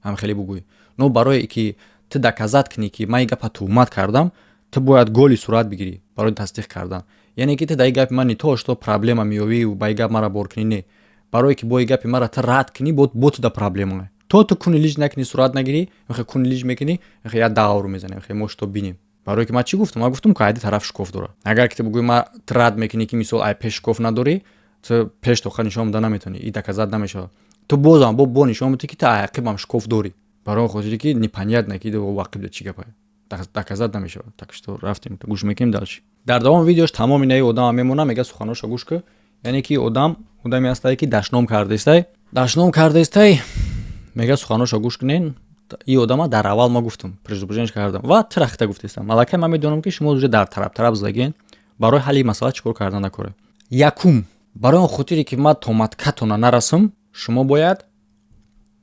Ҳам хеле бугӯй, но барое ки ту доказать кунӣ, ки ман ин гапа туҳмат кардам, ту бояд голи сурат бигирӣ барои тасдиқ кардан. Яъне ки ту дар ин гапи ман не то что проблема меёвӣ, ба ин гап мара бор кунӣ, не, барое ки бо ин гапи мара ту рад кунӣ, бо ту да проблема. То ту куни лич накунӣ, сурат нагирӣ, куни лич мекунӣ, як давру мезанем, мо что бинем. Барое ки ман чӣ гуфтам? Ман гуфтам, ки айди тараф шкоф дорад. Агар ки ту бугӯӣ, ма ту рад мекунӣ, ки мисол ай пеш шкоф надорӣ, ту пеш тоқа нишон дода наметавонӣ, и доказать намешавад. Ту бозам бо нишон медиҳӣ, ки ту ақибам шкоф дорӣ, барои он хотире ки непонятно, ки ақибда чӣ гапа, доказать намешавад. Так что рафтем, гӯш мекунем дальше. Дар давоми видеош тамоми наи одама мемона, мега: суханоша гӯш кӯ. Яъне ки одам одаме ҳастае, ки дашном кардаистай, дашном кардаистай. Мега: суханоша гӯш кунен. И одама дар аввал ма гуфтам, предупреждение кардам ва трахта гуфтестам. Аллакай ман медонам, ки шумо уже дар тараф тараф задагиен. Барои ҳалли масъала чӣ кор кардан накоре? Якум, барои он хотире ки ман то маткатона нарасам, шумо бояд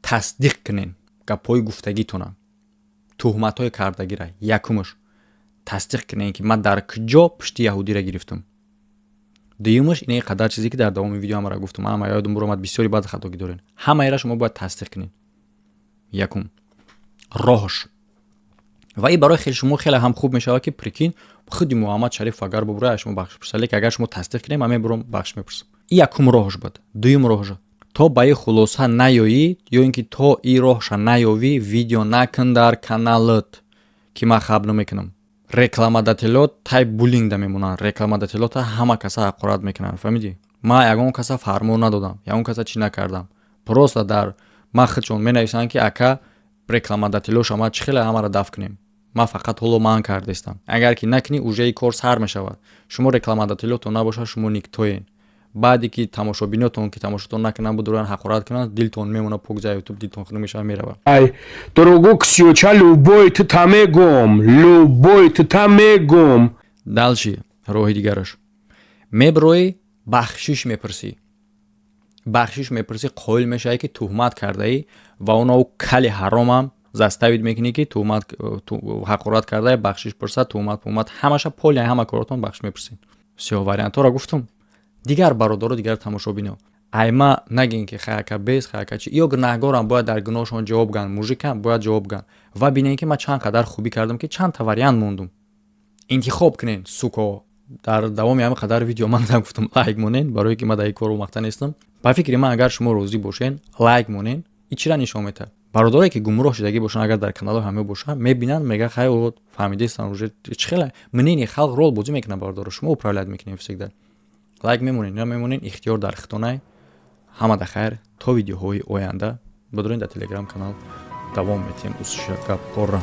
тасдиқ кунен гапҳои гуфтагитона, туҳматҳои кардагира. Якумаш, тасдиқ кунен, ки ман дар куҷо пушти яҳудиро гирифтам. Дуюмаш, ин қадар чизе, ки дар давоми видео ҳамара гуфтам, ҳама ёдум буромад, бисёри баъд хатогӣ дорен. Ҳамаера шумо бояд тасдиқ кунед. Якум роҳш. Ва ин барои шумо хеле ҳам хуб мешавад, ки прикинь, худи Муҳаммад Шариф агар бубурад, шумо бахш пурсад, лекин агар шумо тасдиқ кунед, ман мебурам, бахш мепурсам. Ин якум роҳш буд. Дуюм роҳш: то ба ин хулоса наёӣ ё ин ки то ин роҳша наёвӣ, видео накун дар каналат, ки ман хаб намекунам. Рекламодателот тай буллингда мемонанд, рекламодателота ҳама каса ҳақорат мекунанд. Фаҳмидӣ? Ман ягон каса фармон надодам, ягон каса чӣ накардам. Просто дар ман худшон менависанд, ки ака, рекламодателоша ма чӣ хеле ҳамаро дафт кунем? Ман фақат ҳоло ман кардестам. Агар ки накунӣ, уже и кор сар мешавад. Шумо рекламодателотон набошад, шумо никтоен. Баъде ки тамошобинотон ки тамошотон накунанд, будуран ҳақорат кунанд, дилтон мемонад пок за ютуб, дилтон хунук мешавад, меравад. Ай дорогу ксюча, любой тута мегум, любой тута мегум. Дальше роҳи дигараш: меброӣ, бахшиш мепурсӣ, бахшиш мепурсӣ, қоил мешавӣ, ки туҳмат кардаӣ ва оно кали ҳаромам заставить мекунӣ, ки туҳмат ҳақорат кардаи, бахшиш пурсад, туҳмат пуҳмат ҳамаша поли ҳама коротон бахшиш мепурсед. Всё, вариантҳоро гуфтум. Дигар бародаро, дигар тамошобино, айма нагин, ки хаяка бес, хаяка чи ё гунаҳгорам, бояд дар гуноҳшон ҷавоб ган, мужикам бояд ҷавоб ган. Ва бинем, ки ман чанд қадар хубӣ кардам, ки чандта вариант мондум, интихоб кунен, суко. Дар давоми ҳамин қадар видео ман гуфтам, лайк монен, барое ки ман дар ин кору мақта нестам. Ба фикри ман, агар шумо розӣ бошен, лайк монен. И чира нишон метаҳад? Бародарое, ки гумроҳ шудагӣ бошанд, агар дар каналҳои ҳамё бошанд, мебинанд, мега: хай, фаҳмидестан уже чӣ хела мнение халқ рол бозӣ мекунад. Бародаро, шумо управлять мекунед всегда. Лайк мемонед, намемонед, ихтиёр дар хитонай. Ҳамада хайр, то видеоҳои оянда. Бидорен, дар телеграм канал давом метиҳем усша гапҳоро.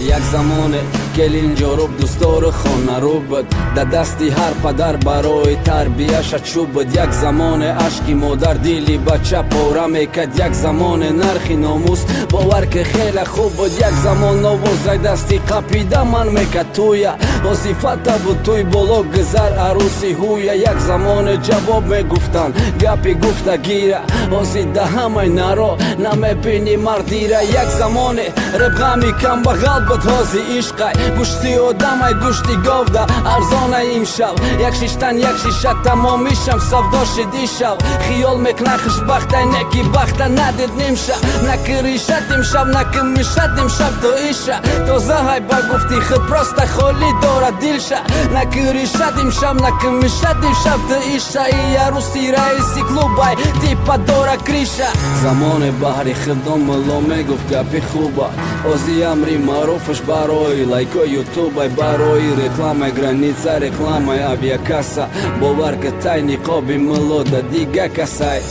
Як замоне келин ҷоруб, дӯстору хонарӯ буд, да дасти ҳар падар барои тарбияша чӯб буд. Як замоне ашки модар дили бача пора мекард, як замоне нархи номус, бовар ки, хеле хуб буд. Як замон овозай дасти қапида ман мекард туя, вазифата буд туй боло гузар аруси ҳуя. Як замоне ҷавоб мегуфтанд гапи гуфтагира, ҳозир да ҳамаи наро намебини мардира. Як замоне ребғами камбағал буд, ҳози ишқай гӯшти одамай, гӯшти говда арзонай. Имшаб як шиштан, як шиша тамомишам савдо шид. Ишав хиёл мекунад хушбахтай, неки бахта надид нимша. Накиришат имшаб, накимишат имшаб, то иша тозаҳай, ба гуфти худ просто холӣ дорад дилша. Накиришат имшаб, накимишат имшаб, то иша и аруси раиси клубай, типа дора криша. Замоне баҳри худо мулло мегуфт гапи хуба, ози амри маро. Ҳаруфаш барои лайко ютубай, барои рекламай граница, рекламай авиакасса. Бовар ки тай ниқоби мулода дига касай.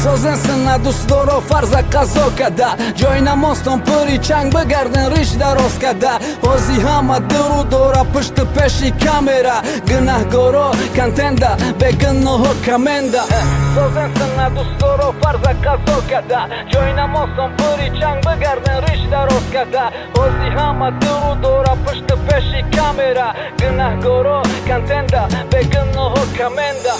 Созен сина дӯстдоро фарза қазо када, ҷои намозтон пури чанг, бигарден риш дароз када. Ҳози ҳама дуру дора пушти пеши камера, гунаҳгоро контента, бегуноҳо комменда. Созен сина дӯстдоро фарза қазо када, ҷои намозтон пури чанг, бигарден риш дароз када. Ҳози ҳама дуру дора пушти пеши камера, гунаҳгоро контента, бегуноҳо комменда.